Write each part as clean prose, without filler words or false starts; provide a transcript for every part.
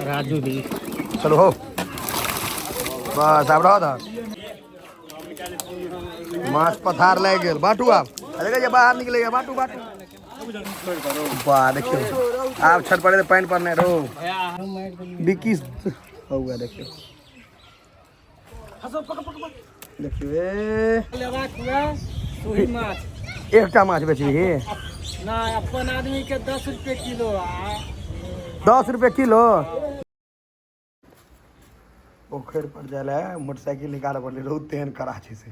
राजू भी। चलो हो, बस आब रह दहक। माछ पथार लागि गेल। बाँटू आब, देखै छियै बाहर निकलैया। बाँटू बाँटू। वाह, देखियौ आब छठ पड़े तऽ पानि पड़ने रहो। बिकी हौआ देखियौ, देखियौ ए। लेबाक हुए सोही माछ। एकटा माछ बेचबही? नहि, अपन आदमी के 10 रुपए किलो आ 10 रुपए किलो। पोखरि पर जाय लए मोटरसाइकिल निकालऽ पड़लै, रौद तेहन कड़ा छै से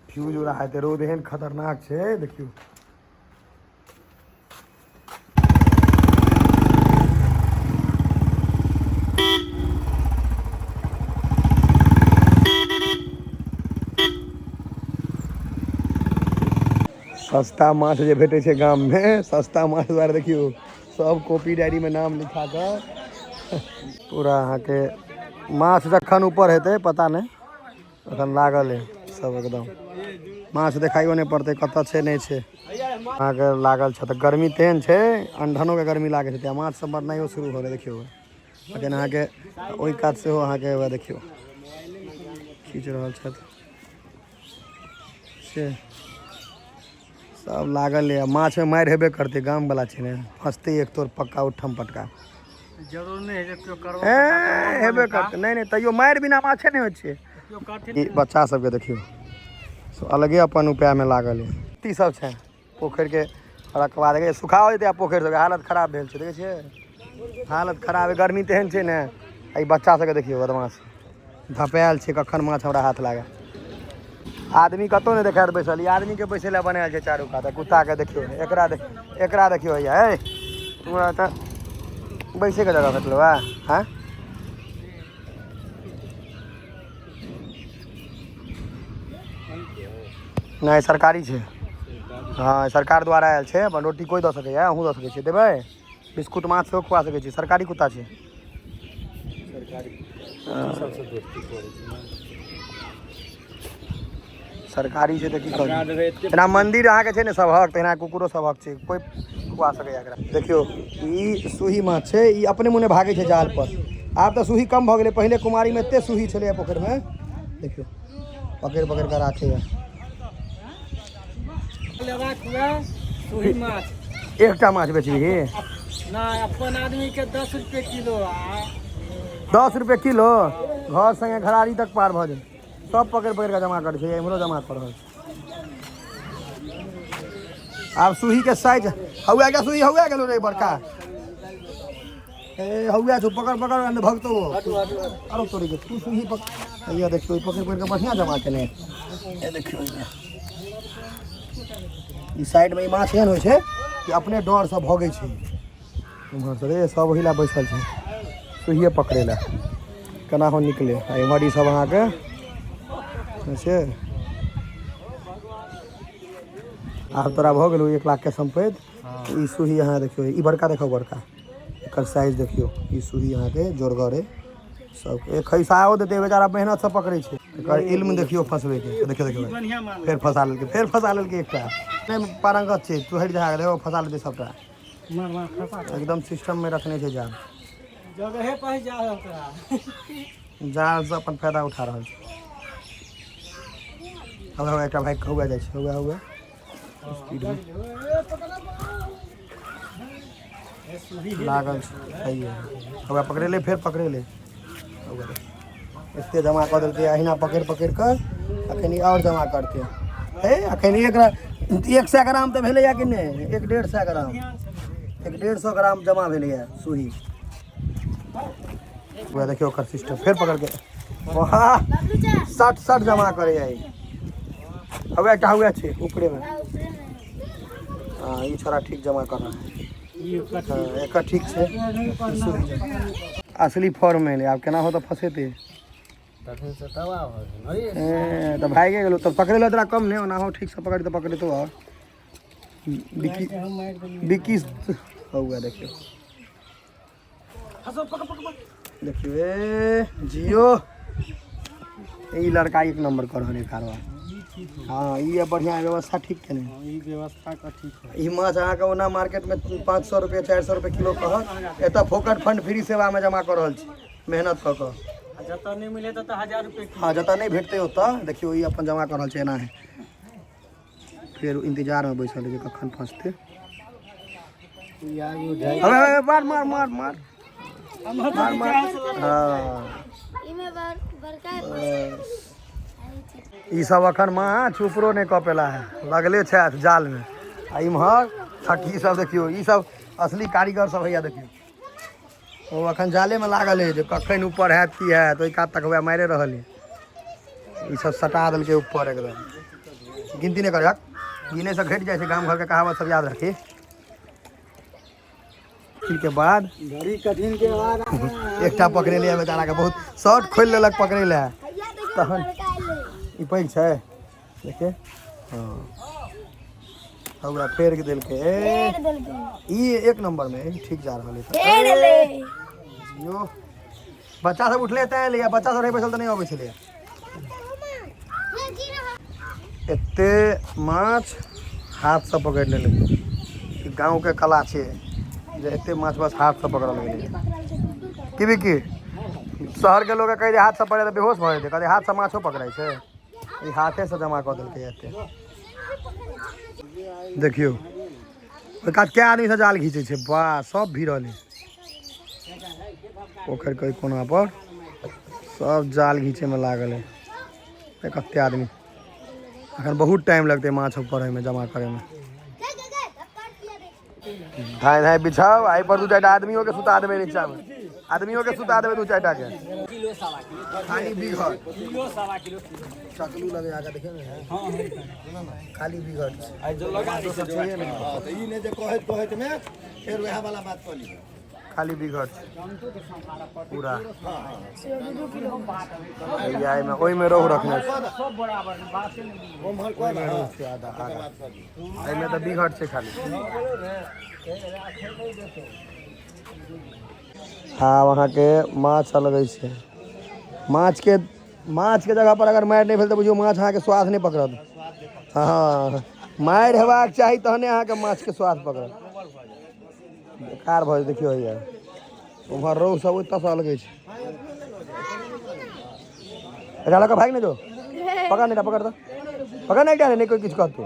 फ्यूज उड़ा हेतै। रौद एहन खतरनाक छै, देखियौ। सस्ता माछ जे भेटै छै गाममे, सस्ता माछ दुआरे देखियौ सब कॉपी डायरीमे नाम लिखा कऽ पूरा अहाँके माछ जखन ऊपर हेतै पता नहि। एखन लागल है सब एकदम, माछ देखाइयो नहि पड़तै कतऽ छै नहि छै। अहाँके लागल छै तऽ गर्मी तेहन छै, अंधनोके गर्मी लागै छै, माछ सब मरनाइयो शुरू भऽ गेलै। देखियौ एखन अहाँके ओहि कात सेहो अहाँके वएह देखियौ खींच रहल छथि से सब लागल यऽ। माछमे मारि हेबे करतै, गामवला छै ने, फँसतै एक तोर पक्का उठम पटका। जरूर नहि है केओ करबो। ए हेबे करतै। नहि नहि, तैयो मारि बिना माछे नहि होइ छै। केओ करथिन। ई बच्चा सबके देखियौ, अलगे अपन उपायमे लागल यऽ। ई सब छै पोखरिके रकबा, देखै सुखा जेतै आ पोखरि सबके हालत खराब भेल छै। देखै छियै हालत खराब है, गर्मी तेहन छै ने। आ ई बच्चा सबके देखियौ, बदमाश धपायल छै, कखन माछ हमरा हाथ लागे। आदमी कतहु नहि देखायत बैसल। ई आदमीके बैसै लए बनायल छै चारू कात। कुत्ताके देखियौ, एकरा देख, एकरा देखियौ हैया। हे, तोरा तऽ बैसैके जगह भेटलौ हँ? हँ, नहि, सरकारी छै। हँ, सरकार द्वारा आयल छै। अपन रोटी कोइ दऽ सकैए, अहूँ दऽ सकै छियै। देबै बिस्कुट, माछ सेहो खुआ सकै छी। सरकारी कुत्ता छै। सरकारी छै तऽ की करबै? जेना मन्दिर अहाँके छै ने सबहक, तहिना कुकुरो सबहक छै, कोइ खुआ सकैए एकरा। देखियौ ई सूही माछ छै, ई अपने मुने भागै छै जाल पर। आब तऽ सूही कम भऽ गेलै, पहिले कुमारीमे एते सूही छलैए पोखरिमे। देखियौ पकड़ि पकड़ि कऽ राखैए। लेबाक हुए सोही माछ। एकटा माछ बेचबही? नहि, अपन आदमी के 10 रुपए किलो आ 10 रुपए किलो। घर संगे घरारी तक पार भऽ जाइ। सब पकड़ि पकड़ि कऽ जमा करै छै, एम्हरो जमा कऽ रहल छै। आब सूही के साइज हौआ के सूही हौआ गेलो रे बड़का। ए हौआ छौ, पकड़ पकड़, अंड भगतो। अरे तोरी के, तू सूही पकड़। हैया देखियौ, ई पकड़ि पकड़ि कऽ बढ़िआँ जमा केने। ए देखियौ, ई साइड में ई माछ एहन होइ छै कि अपने डर से भगै छै उम्हर से। रे सब ओहि लए बैसल छै, सूहिए पकड़ै लए, केना हो निकले। आ एम्हर ई सब अहाँके छै। आब तोरा भऽ गेलौ 1 लाख के सम्पति। ई सूही अहाँ देखियौ, ई बड़का देखो, बड़का एकर साइज देखियौ। ई सूही अहाँके जोरगर अइ। सब एक खैसाओ देतै, बेचारा मेहनत से पकड़ै छै। एकर इल्म देखियौ फंसबैके। देखियौ देखियौ, फेर फंसा लेलकै, फेर फंसा लेलकै एकटा। नहि पारंगत छै, तू हटि जा, देखो फंसा लेतै सबटा। एकदम सिस्टम में रखने छै जाल। जगहे पर जा ओकरा जाल से अपन फायदा उठा रहल छै। अब एकटा भाई कौआ जाइ छै, हौआ हौआ स्पीड में लागल छै। सही है, हौआ पकड़ेले, फेर पकड़ेले। हौआ एते जमा कऽ देलकै, अहिना पकड़ि पकड़ि कऽ अखन ई आओर जमा करतै। हे, अखन 100 ग्राम तऽ भेलैया कि नहि? 150 ग्राम, 150 ग्राम जमा भेलैया सूही। वएह देखियौ ओकर सिस्टम, फेर पकड़ के वाह, 60 60 जमा करैया ई। हौआ एकटा हौआ छै ऊपरेमे। हाँ, ई छोड़ा ठीक जमा कर रहल है। हाँ, एकर ठीक छै। ई सूही जमा असली फॉर्म में एलै। आब केना हो तऽ फंसेतै। तखन से तबाह भऽ गेल। ए तऽ भागि गेलो तब पकड़े ला तोरा कम नहि, ओना हो ठीक से पकड़ तऽ पकड़ेतो। और बिकी बिकी हौआ देखियौ देखियौ। ए जियो, ई लड़का एक नंबर कर रहल है कारवा। ठीक हो। हाँ, ई बढ़िया व्यवस्था ठीक केने। ई व्यवस्था का ठीक है। ई माछ अहाँके ओना मार्केटमे 500 रुपये 400 रुपये किलो कहत, एतऽ फोकट फंड फ्री सेवामे जमा कऽ रहल छी मेहनत कऽ कऽ। जतऽ नहि मिले ततऽ 1000 रुपये। हाँ, जतऽ नहि भेटतै ओतऽ देखियौ ई अपन जमा कऽ रहल छै एना है। फेर इंतजारमे बैसल है जे कखन फँसतै। अबे मार मार मार मार मार मार। हाँ, ई सब अखन माछ ऊपरो नहि कऽ पेला है, लगले छथि जालमे। आ इम्हर छकी सब देखियौ, ई सब असली कारीगर सब हैया। देखियौ ओ अखन जालेमे लागल है जे कखन ऊपर हैत की हैत, ओहि कात तक वएह मारि रहल है। ई सब सटा देलकै ऊपर एकदम। गिनती नहि करहक, गिने से घटि जाइ छै। गाम घरके कहावत सब याद रखी। के बाद बड़ी कठिन के बाद एकटा पकड़ेलियै बेचारा के, बहुत शर्ट खोलि लेलक पकड़ै लए। तहन ई पैघ छै देखिए। हाँ, ओकरा फेर के देलकै। ई एक नंबर में ठीक जा रहल है। यो बच्चा सब उठले तैं एलैया, बच्चा सब रहै बैसल तऽ नहि अबै छलैया। एते माछ हाथसँ पकड़ि लेलकै। ई गाँवके कला छै जे एते माछ बस हाथसँ पकड़ल गेलै। की भी की शहरके लोक कहै जे हाथसँ पकड़े तऽ बेहोश भऽ जेतै, कहतै हाथसँ माछो पकड़ै छै। ई हाथेसँ जमा कऽ देलकै एते। देखियौ ओहि कात कै आदमी से जाल घीचै छै, वाह सब भिड़ल है पोखरि के कोना पर, सब जाल घीचै में लागल है। कते आदमी। अखन बहुत टाइम लगतै माछ ऊपर में जमा करे में। धाय धाय बिछाओ, आई पर 2-4 टा आदमियों के सुता देबै, नीचा में आदमियों के सुता देबै 2-4 टा के। खाली बिघट चकलू लगे आके देखियौ ने, खाली बिघट। ई नहि जे कहैत कहैत में फेर वएह वाला बात कऽ लिअ। खाली बिघट पूरा। भैया एहिमे ओहिमे रोहु रखने छै, ओहिमे रोहु छै आधा आधा। एहिमे तऽ बिघट छै खाली। आब अहाँके माछ अलगै छै। माछके जगह पर अगर मारि नहि भेल तऽ बुझियौ माछ अहाँके स्वाद नहि पकड़त। हँ, मारि हेबाक चाही तहने अहाँके माछके स्वाद पकड़त। बेकार भऽ जेतै। देखियौ हैया उम्हर रोहु सब ओतऽसँ अलगै छै। एकरा लऽ कऽ भागि नहि जो, पकड़ नहि, पकड़ तऽ पकड़ नहि, एकटा नहि कोइ किछु कहतौ,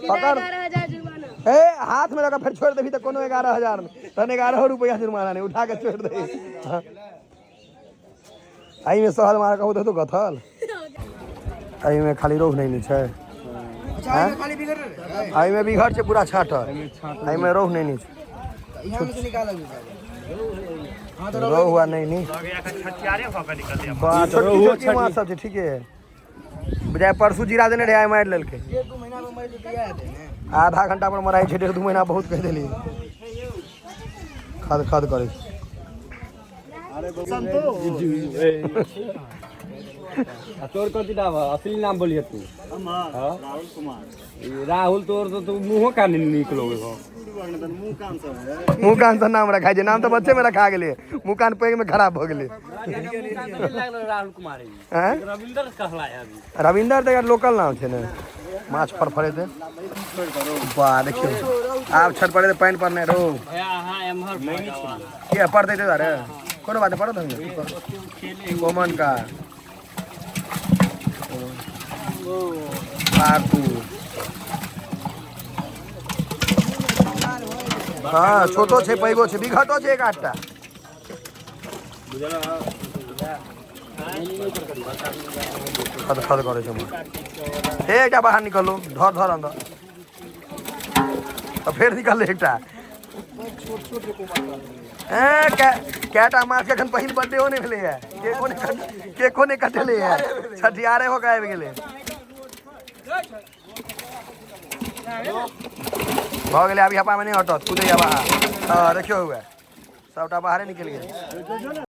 पकड़। ए हाथ में लऽ कऽ फेर छोड़ि देबही तऽ कोनो 11,000 नहि, तहन 11 रुपैआ जुर्माना नहि, उठा कऽ छोड़ि दही। एहिमे सहल मार कहू तऽ गथल। एहिमे खाली रोहु नहि ने छै, एहिमे बिघट छै पूरा छाटल। एहिमे रोहु नहि ने छै, रोहु आ नहि नी छोटकी छोटकी माछ सब छै। ठीके बुझाय परसू जीरा देने रहे, आइ मारि लेलकै। आधा घंटा पर मराइ छै, 1.5-2 महीना बहुत कहि देलियै। खद खद करै छै। तोर कथी नाम है? असली नाम बोलिए तू। राहुल कुमार। राहुल, तोर तो तू मुँहो कान निकलो हो। मुँह कान सब है। मुँह कान से नाम रखा छै, नाम तऽ बच्चे में रखा गेलै, मुँह कान पैघ में खराब भऽ गेलै। राहुल कुमार आँय? रविंदर कहला है अभी। रविंदर तऽ लोकल नाम छै ने। माछ फरफरेतै, वाह देखियौ आब छटपड़ेतै पानि पर नहि रौ। भैया अहाँ एम्हर किया पड़तै ताहि दुआरे कोनो बात नहि पड़त हम कॉमन का पाकू। हाँ, छोटो छै पैघो छै, बिघटो छै एक आधटा। खद खद करै छै माछ। हे एकटा बाहर निकललो, धर धर अंदर तऽ फेर निकललै एकटा। ए कएटा माछ के एखन पहिल बर्थडे नहि भेलैए, केको नहि कटेलैए, छठियारे हो के आबि गेलै। भऽ गेलै, अभी हपामे नहि हटत, कुदैया बाहर। हँ देखियौ, हुए सबटा बाहरे निकलि गेल।